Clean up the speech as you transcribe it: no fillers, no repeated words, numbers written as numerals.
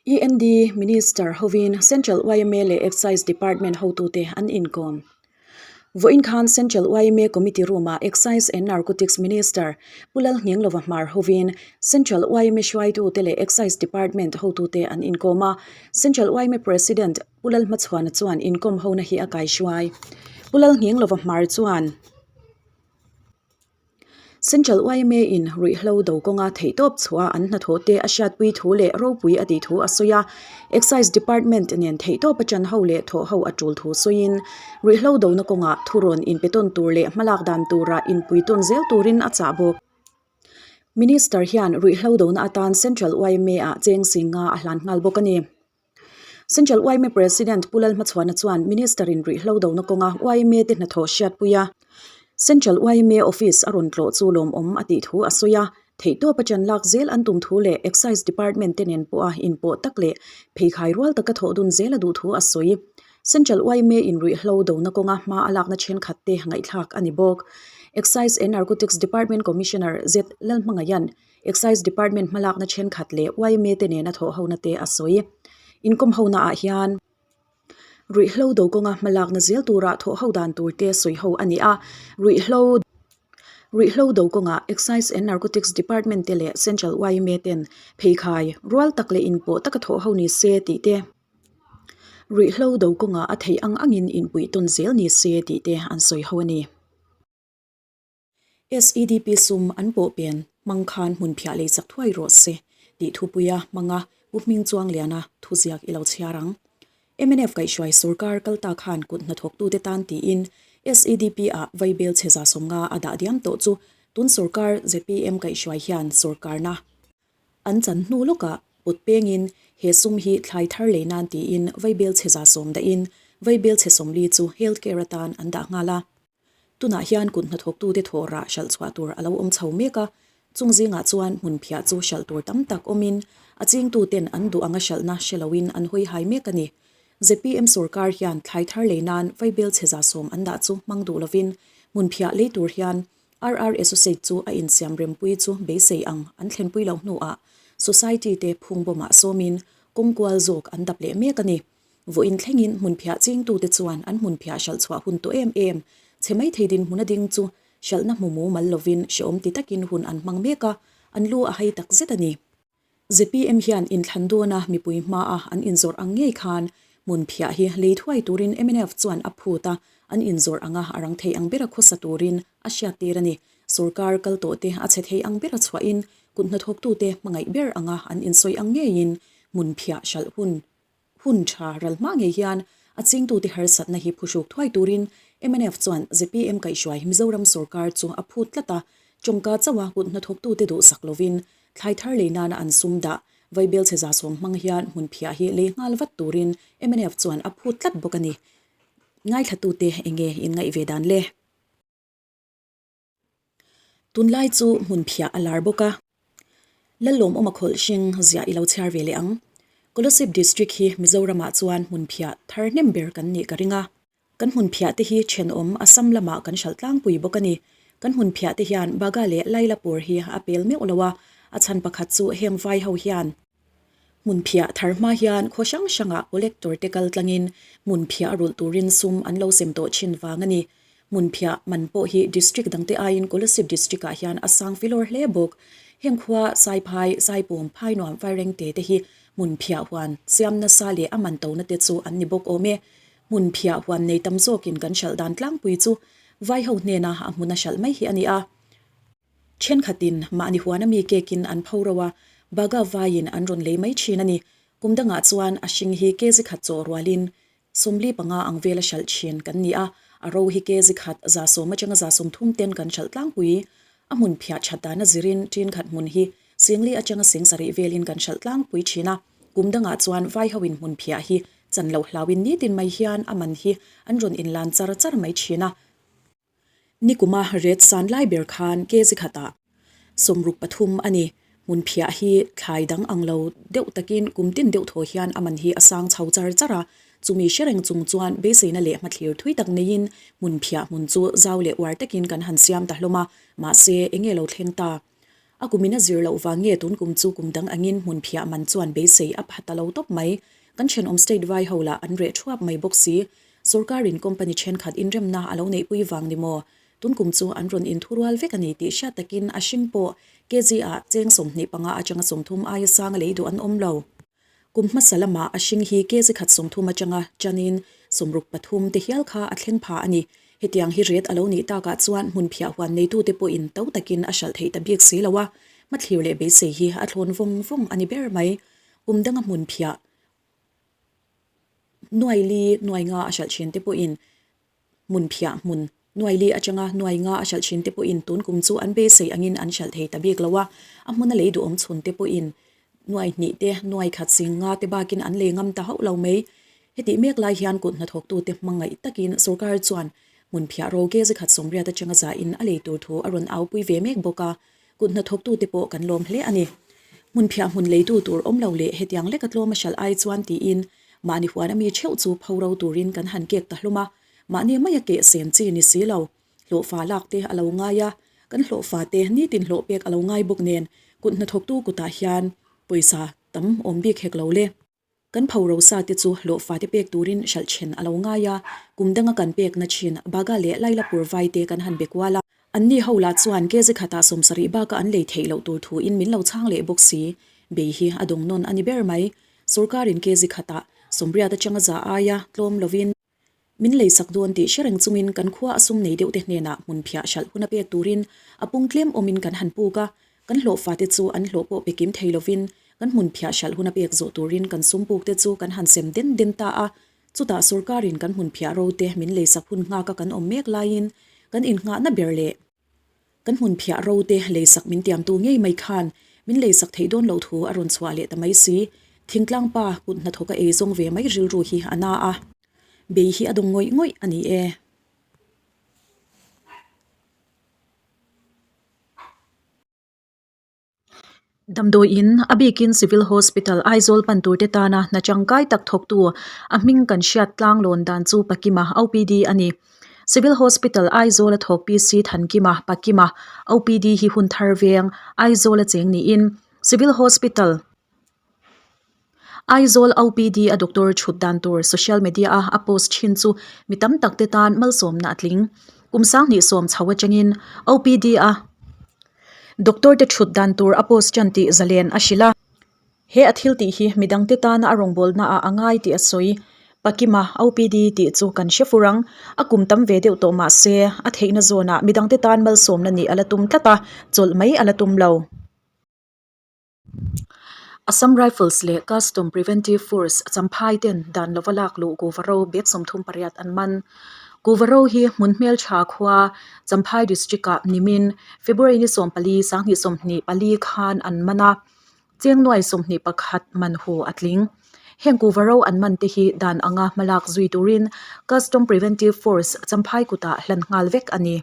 END Minister hovin Central yma leh Excise Department hotute an inkawm. Vawiin khan Central yma Committee Room-ah Excise and Narcotics Minister Pu Lalnghenglova Hmar hovin Central yma hruaitute leh Excise Department hotute an inkawm a, Central yma President Pu Lalhmachhuana chuan inkawm hona hi a kaihruai. Pu Lalnghenglova Hmar chuan. Central yma in ruihhlo do kawnga theihtawp chhuah an hnathawh te a hriatpui thu leh ropui a tih thu a sawi a. Excise Department nen theihtawp a chan ho leh thawh ho a tul thu sawiin ruihhlo dona kawngah thurawn inpe tawn tur leh hmalak dan tura inpui tawn zel turin a chah bawk. Minister hian ruihhlo dona atan Central yma ah cheng singa a hlan nghal bawk a ni. Central yma President Pu Lalhmachhuana chuan Minister in ruihhlo dona kawnga yma te hnathawh hriatpui a, Central yma Office a rawn tlawh chu lawmawm a tih thu a sawi a, theihtawp a chan lak zel an tum thu leh Excise Department te nen pawha inpawh tak leh pheikhai rual taka thawh dun zel a duh thu a sawi. Central yma in ruihhlo dona kawnga hma a lakna thenkhat te ngaihthlak a ni bawk. Excise and Narcotics Department Commissioner Z Lalhmangaian Excise Department hmalakna thenkhat leh yma te nena thawh hona te a sawi. Inkawm hona ah hian ruihhlo do kawnga hmalakna zel tura thawh ho dan tur te sawi ho a ni a, ruihhlo ruihhlo do kawngah Excise and Narcotics Department te leh Central yma ten pheikhai rual tak leh inpawh taka thawh ho ni se tih te, ruihhlo do kawngah a theih ang angin inpuih tawn zel ni se tih te an sawi ho a ni. SEDP sum an pawh pen hmang khan hmun phiah lei chak thuai rawh se tih thupuia hmanga Pu Hmingchuangliana thuziak i lo chhiar ang. Mnf kaihhruai sorkar kal ta khan kut hnathawktute tan tiin SEDP ah vaibel chhe 150 a dah diam tawh chu tun sorkar zpm kaihhruai hian sorkarna an chan hnu lawkah put pengin he sum hi thlai thar lei nan tiin vaibel chhe 100 dahin vaibel chhe 40 chu health care atan an dah nghal a. Tunah hian kut hnathawktute thawh rah hralh chhuah tur a lo awm chho mek a, chung zingah chuan hmun phiah chu hralh tur tam tak awmin a chingtuten an duh anga hralhna hre loin an hawi hai mek a ni. Zpm sorkar hian thlai thar lei nan vaibel chhe 100 an dah chu hmang duh lovin hmun phiah lei tur hian RR Associate chu a insiam rempui chu beisei ang an thlenpui loh hnuah Society te phungbawmah sawmin kawngkual zawk an dap leh mek a ni. Vawiin thlengin hmunphiah chingtute chuan an hmunphiah hralh chhuah hun tawh em em. Chhe mai thei dinhmun a ding chu hralhna hmu mumal lovin hrehawm ti takin hun an hmang mek a, an lu a hai tak zet a ni. Zpm hian inthlan dawna mipui hmaa an inzawrh ang ngei khan hmunphiah hi lei thuai turin mnf chuan a phut a, an inzawrh anga a rang thei ang bera khawsa turin a hriattir a ni. Sorkar kal tawhte a chhe thei ang bera chhuahin kut hnathawktute hmangaih ber anga an insawi ang ngeiin hmunphiah hralh hun Hun tha ral hma ngei hian a chingtute harsatna hi phuhruk thuai turin mnf chuan zpm kaihhruai Mizoram sorkar chu a phut tlat a, tawngka chauha kut hnathawktute duhsak lovin thlai thar lei nana an sum dah vaibel chhe 100 hmang hian hmun phiah hi lei nghal vat turin mnf chuan a phut tlat bawk a ni. Ngaithlatute enge in ngaih ve dan le? Tunlai chu hmun phiah a lar bawk a. Lallawmawma khawlh hring ziah i lo chhiar ve leh ang. Kolasib District hi Mizoramah chuan hmun phiah thar hnem ber kan nih ka ring a. Kan hmun phiah te hi thenawm Assam lamah kan hralh tlangpui bawk a ni. Kan hmun phiah te hian Baga leh Lailapur hi a pel meuh lo a, a chhan pakhat chu heng vai ho hian Hmun phiah thar hma hian khaw hrang hrangah collector te kal tlangin hmun phiah rulh turin sum an lo sem tawh thin vang a ni. Hmun phiah man pawh hi district dangte aiin Kolasib district ah hian a sang filawr hle bawk. Heng khua Saiphai, Saipum, Phainuam, Vairengte te hi hmun phiah huan siam nasa leh a man tona te chu an ni bawk awm e. Hmun phiah huan nei tam zawkin kan hralh dan tlangpui chu Vaiho hnena a hmuna hralh mai hi a ni a. Thenkhatin mahni huana mi kekin an pho ro a, Baga vaiin an rawn lei mai thin a ni. Kum dangah chuan a hring hi kezi khat chaw rualin 45 ang vela hralh thin kan ni a, a ro hi kezi khat 100 atanga 130 ten kan hralh tlangpui. A hmun phiah that dana zirin tin khat hmun hi 40 atanga 70 velin kan hralh tlangpui thin a, kum dangah chuan vaihoin hmun phiah hi chan loh hlauin nitin mai hian a man hi an rawn inlan char char mai thin a. Nikuma ret san lai ber khan kg khatah 63 a ni. Hmun phiah hi thlai dang ang lo deuh takin kum tin deuh thaw hian a man hi a sang chho char char a. Chumi hre reng chung chuan beiseina leh hmathlir thui tak neiin hmun phiah hmun chu zau leh uar takin kan han siam ta hlawm a, mahse enge lo thleng ta? A kumin a zir loh vang nge tun kum chu kum dang angin hmun phiah man chuan beisei a pha ta lo tawp mai. Kan thenawm state vai ho lah an reh thuap mai bawk si. Sorkarin company thenkhat inremna a lo neihpui vang ni maw? Tun kum chu an rawn inthurual vek a ni tih hriat takin a hring pawh kg ah cheng 25 atanga 30 aia sang a lei duh an awm lo. Kum hmasa lamah a hring hi kg khat 30 atanga chanin 63 te hial kha a thleng pha a ni. Hetiang hi ret a lo nih takah chuan hmun phiah huan neitute pawhin to takin a hralh theih ta bik si lo a, hmathlir leh beisei hi a thlawn vawng vawng a ni ber mai. Kum danga hmun phiah nuai li nuai nga a hralh thin te pawhin Hmun phiah hmun nuai li atanga nuai nga a hralh thin te pawhin tun kum chu an beisei angin an hralh thei ta bik lo a, a hmuna lei duhawm chhun te pawhin nuai hnih te, nuai khat sing nga te bakin an lei ngam ta hauh lo mai. Hetih mek lai hian kut hnathawktute hmangaih takin sorkar chuan hmun phiah ro ke zikhat 80 atanga zahin a lei tur thu a rawn aupui ve mek bawk a, kut hnathawktute pawh kan lawm hle a ni. Hmun phiah hmun leitu tur awm lo leh hetiang leka tlawm a hralh ai chuan tiin Mahni huan a mi theuh chu pho ro turin kan han kek ta hlawm a, mahni maia keh sen chi ni si lo. Hlawhfa lak te a lo ngai a, kan hlawhfa te nitin hlawh pek a lo ngai bawk nen kut hnathawktu kutah hian pawisa tam awm bik hek lo le. Kan pho ro sa te chu hlawhfa te pek turin hralh then a lo ngai a, kum danga kan pekna thin Baga leh Lailapur vai te kan han be kual a. Anni ho lah chuan kg khatah 70 baka an lei theih loh tur thuin min lo chhang leh bawk si. Bei hi a dawng nawn a ni ber mai. Sorkarin kg khatah 80 atanga za aia tlawm lovin min lei sak dawn tih hre reng chungin kan khua a sum nei deuhte hnenah hmun phiah hralh hun a pek turin a pung tlem awmin kan han puk a, kan hlawhfa te chu an hlawh pawh pe kim thei lovin kan hmun phiah hralh hun a pek zawh turin kan sum puk te chu kan han sem den den ta a. Chutah sorkarin kan hmun phiah ro te min lei sak hun nghaka kan awm mek laiin kan innghahna ber leh kan hmun phiah ro te lei sak min tiamtu ngei mai khan min lei sak theih dawn loh thu a rawn chhuah leh ta mai si. Thingtlang pa kut hnathawk a ei zawng ve mai rilru hi a na a, bei hi a dawng ngawih ngawih a ni e. Damdawiin, a bikin Civil Hospital, Aizawl pan turte tana hna tangkai tak thawktu a hming kan hriat tlanglawn dan chu Pakima, OPD, a ni. Civil Hospital, Aizawl a thawk PC Thankima, Pakima, OPD hi hun thar veng, Aizawl a cheng niin Civil Hospital, Aizawl OPD a doctor chhut dan tur social media a a post thin chu mi tam tak te tan malsawmna a tling. Kum 20 sawm chho atangin OPD a doctor te chhut dan tur a post tan tih zalen a hrilh a. He a thil tih hi midang te tana a rawngbawlna ah a ngai tih a sawi. Pakima OPD tih chu kan hre fur ang. A kum tam ve deuh tawh mah se a theihna zawnah midang te tan malsawmna nih a la tum tlat a, chawlh mai a la tum lo. Assam Rifles leh Custom Preventive Force Champhai ten dan lova lak luh Kuhva ro bag 38 an man. Kuhva ro hi hmun hmeltha khua Champhai District ah nimin February ni 14 2024 khan an man a, cheng nuai 21 man hu a tling. Heng Kuhva ro an man te hi dan anga hmalak zui turin Custom Preventive Force Champhai kutah hlan nghal vek a ni.